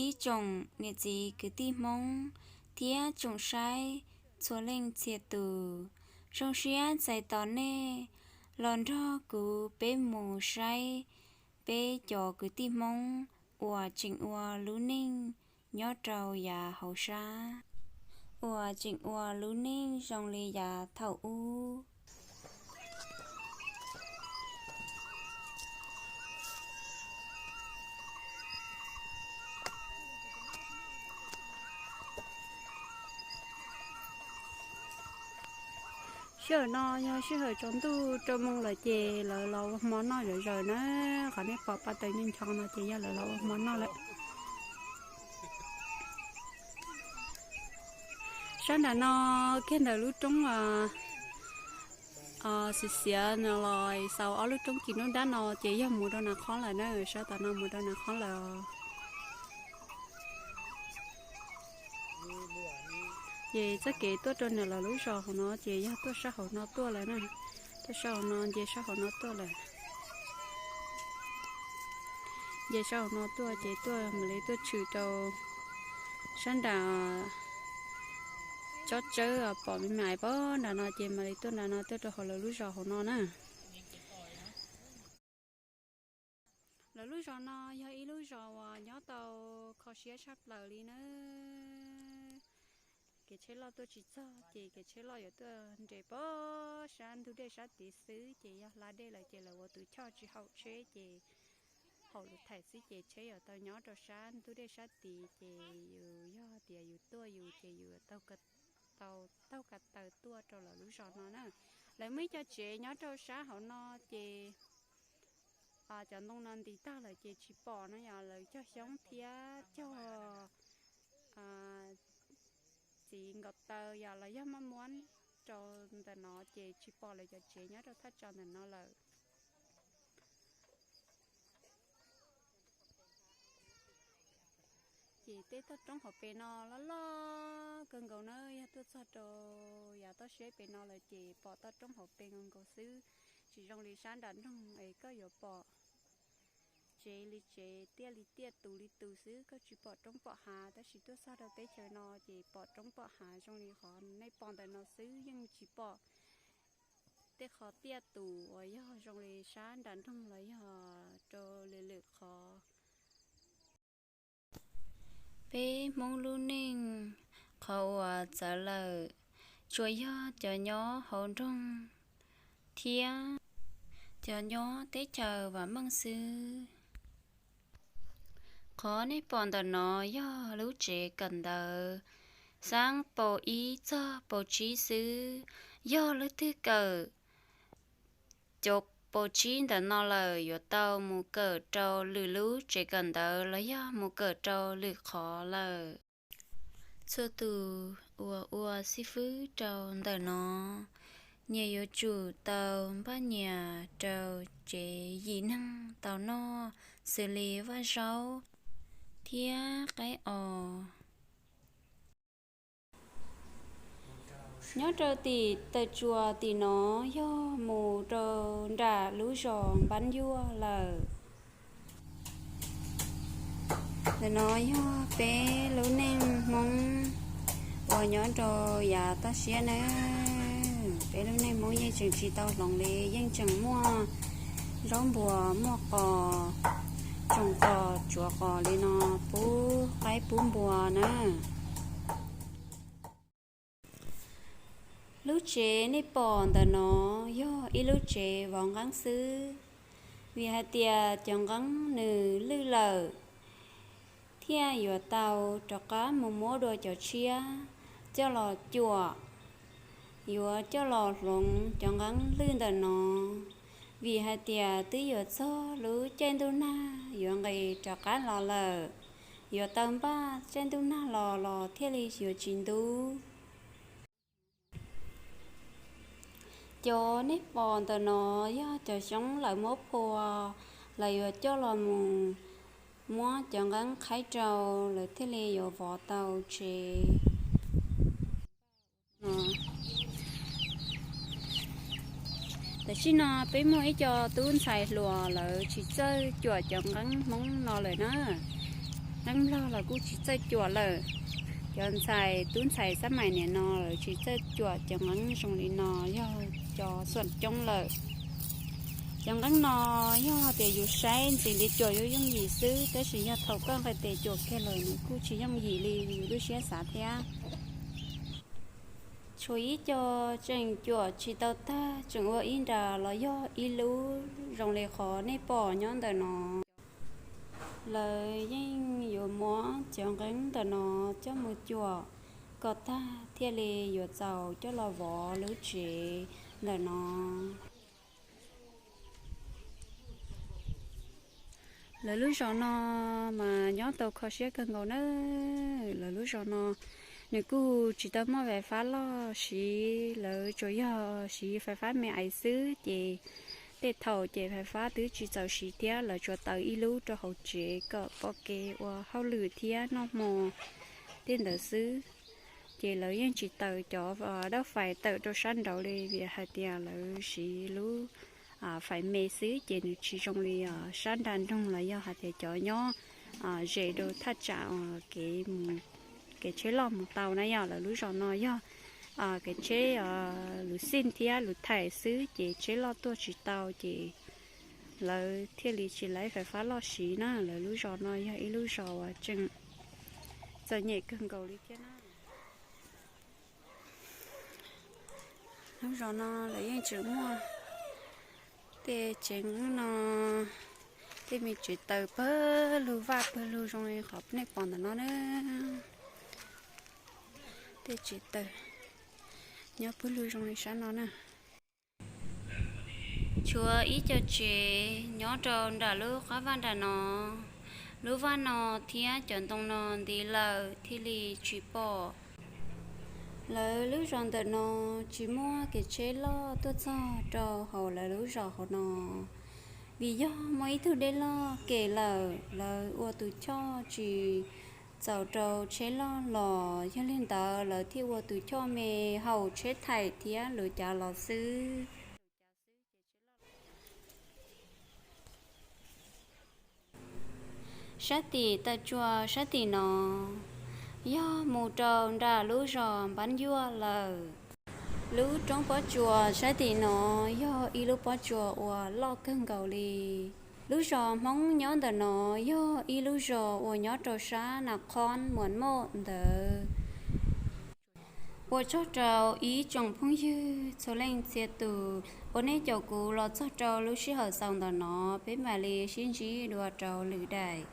ib tsoom niam txiv kwv tij Hmoob thiab tsoom saib txhua leej txhia tus, zoo siab txais tos nej los nrog kuv peb mus saib peb cov kwv tij Hmoob uas tseem ua lub neej nyob rau yav hauv sab, uas tseem ua lub neej zoo li yav thaum ub. Sij hawm no yog sij hawm tsaus ntuj rau moo lawm ces lawv los ua hmo noj zom zaws na. Qhov nej pom paj taws ncho ncho no ces yog lawv los ua hmo noj lawm. Sab nram no kiag ntawm lub roob xiv xiav no los xaus ob lub roob kis nruab nrab no ces yog mus rau Nas Khob lawm na, sab tom no mus rau Nas Khob lawm. Ces txoj kev tuaj rau ntawm lawv lub zos hauv no ces yog tuaj sab hauv no tuaj lawm na. Tuaj sab hauv no, nce sab hauv no tuaj lawm. Nce sab hauv no tuaj ces tuaj mam li tuaj tshwm rau sab nram tsob tsawb pom me me ais pab nram no ces mam li tuaj nram no tuaj rau hauv lawv lub zos hauv no na. Lawv lub zos no yog ib lub zos uas nyob tau kho siab tshaj plaws li nawb. Kev tsheb loj tuaj tsis txog ces kev tsheb loj yuav tuaj nres pab sab ntug dej sab tid xwb ces yog hla dej lawm ces lawv ua tus choj tsis haum tsheb ces haum lus thaij xwb ces tsheb yuav tau nyob rau sab ntug dej sab tid ces yus yog tias yus tuaj yus ces yus tau taug ko taw tuaj rau lawv lub zos no na. Lawv muaj ib co tsev nyob rau sab hauv no ces cov ntoo no ntis tag lawm ces tsis pom no yog lawv cog xyoob thiab cog txiv nkaus taw yom los yog maj muab rau ntawm no ces tsis pom lawv cov tsev nyob rau thaj tsam ntawm no lawm. Ces tej toj roob hauv pes no loj loj kawg nkaus na, yog tuaj txog rau yav toj siab pes no lawm ces pom toj roob hauv pes nkaus nkaus xwb, tsis zoo li sab nram nroog es koj yuav pom tsev li tsev, tiaj li tiaj, tus li tus xwb, koj tsis pom roob pom hav. Tab sis tuaj txog rau teb chaws no ces pom roob pom hav zoo li qhov nej pom ntawm no xwb, yeej tsis pom tej qhov tiaj tus uas yog zoo li sab nram nroog los yog rau lwm lwm qhov. Peb Hmoob lub neej qhov uas txawv lawm tsuas yog cov nyob hauv nroog thiab cov nyob teb chaws vam meej xwb. Qhov nej pom ntawm no yog lub tsev kawm ntawv xab paus ib txog paus tsib xwb. Yog leej twg kawm cov paus tsib ntawm no lawm yuav tau mus kawm rau lwm lub tsev kawm ntawv los yog mus kawm rau lwm qhov lawm. Txhua tus uas ua xib fwb rau ntawm no, nyias yuav tsum tau npaj nyias rau tsev yim neeg tau noj, xws li vaj zaub thiab qaib os. Nyob rau tim taw tsuas tim no yog mus rau nram lub zos Npab Yuaj lawm. Ntawm no yog peb lub neej Hmoob uas nyob rau yav toj siab na. Peb lub neej Hmoob yeej tseem tsis tau hloov li, yeej tseem muaj zaub npua, muaj qos, tsoom qos tsuav qos li no pub qaib pub npua na. Lub tsev nej pom ntawm no yog ib lub tsev vov nqeeb xwb, vim hais tias cov nqeeb nws lwj lawm, thiaj yuav tau rov qab mus muab dua cov tshiab coj los cuam, yuav coj los hloov cov nqeeb lwj ntawm no, vim hais tias twb yuav txog lub caij ntuj nag yuav nqis rov qab los lawm, yuav tau npaj caij ntuj nag los los thiaj li yuav tsis ntub. Cov nej pom ntawm no yog cov xyoob lawv muab phua, lawv yuav coj los mus muab cov nqeeb qhaib rau, lawv thiaj li yuav vov tau tsev. Tam sim no peb muaj ib co tub ntxhais hluas lawv tsis txawj cuam cov nqeeb Hmoob no lawm na. Nqeeb Nplog los kuj tsis txawj cuam lawm. Cov ntxhais, tub ntxhais xab mais niam no lawv tsis txawj cuam cov nqeeb zoo li no, yog cov xuam coob lawm. Cov nqeeb no yog tias yus saib ntxiv li cuam yuav yooj yim xwb, tab sis yog thaum koj nqes tes cuam kiag lawm nws kuj tsis yooj yim li yus lub siab xav thiab. Tshuav ib co tseem cuam tsis tau tag, tseem ua ib nra los yog ib lub zoo li qhov nej pom nyob ntawm no. Lawv yeej yuav muab cov nqeeb ntawm no coj mus cuam kom tag thiaj li yuav txaus coj los vov lub tsev ntawm no. Lawv lub zos no mas nyob tau kho siab kawg nkaus na. Lawv lub zos no nws kuj tsis tau muaj fais fab loj siv, lawv tsuas yog siv fais fab me aiv xwb, ces tej thaum ces fais fab twb tsis txaus siv thiab, lawv tsuas taws ib lub rau hauv tsev kom pom kev ua hauj lwm thiab noj hmo tej ntawd xwb. Ces lawv yeej tsis taws cov dab fais tawm rau sab nraud li, vim hais tias lawv siv lub fais me xwb ces nws tsis zoo li sab nrag nroog los yog hais tias cov nyob ze rau thaj tsam kev mus, kev tsheb loj mus tau na. Yog lawv lub zos no yog kev tsheb luv xij thiab luv thais xwb ces tsheb loj tuaj tsis tau, ces lawv thiaj li tsis laib fais fab loj siv na. Lawv lub zos no yog ib lub zos uas tseem txom nyem kawg nkaus li thiab na. Lub zos no lawv yeej tseem muaj tej tsev no, tej me tsev taws pawg lug vaj pawg lug zoo li qhov nej pom ntawm no na. Tej tsev taws nyob pawg lug zoo li sab no na. Tshuav ib co tsev nyob rau nram lub qab vaj nram no. Lub vaj no thiab cov ntoo no nti lawm thiaj li tsis pom. Lawv lub zos ntawm no tsis muaj kev tsheb loj tuaj txog rau hauv lawv lub zos hauv no, vim yog muaj ib tug dej loj kem lawm, lawv ua tus choj tsis txaus rau tsheb loj los, yog li ntawd lawv thiaj ua tus choj me haum tsheb thais thiab luv cav los xwb. Sab tim taw tsua sab tim no yog mus rau nram lub zos Npab Yuaj lawm. Lub roob pob tsuas sab tim no yog ib lub pob tsuas uas loj kawg nkaus li. Lub zos Hmoob nyob ntawm no yog ib lub zos uas nyob rau sab Nas Khob Muas Moj ntawd. Ua tsaug rau ib tsoom phooj ywg txhua leej txhia tus uas nej caum kuv los txog rau lub sij hawm xaus ntawm no, peb mam li sib ntsib dua rau lwm daim.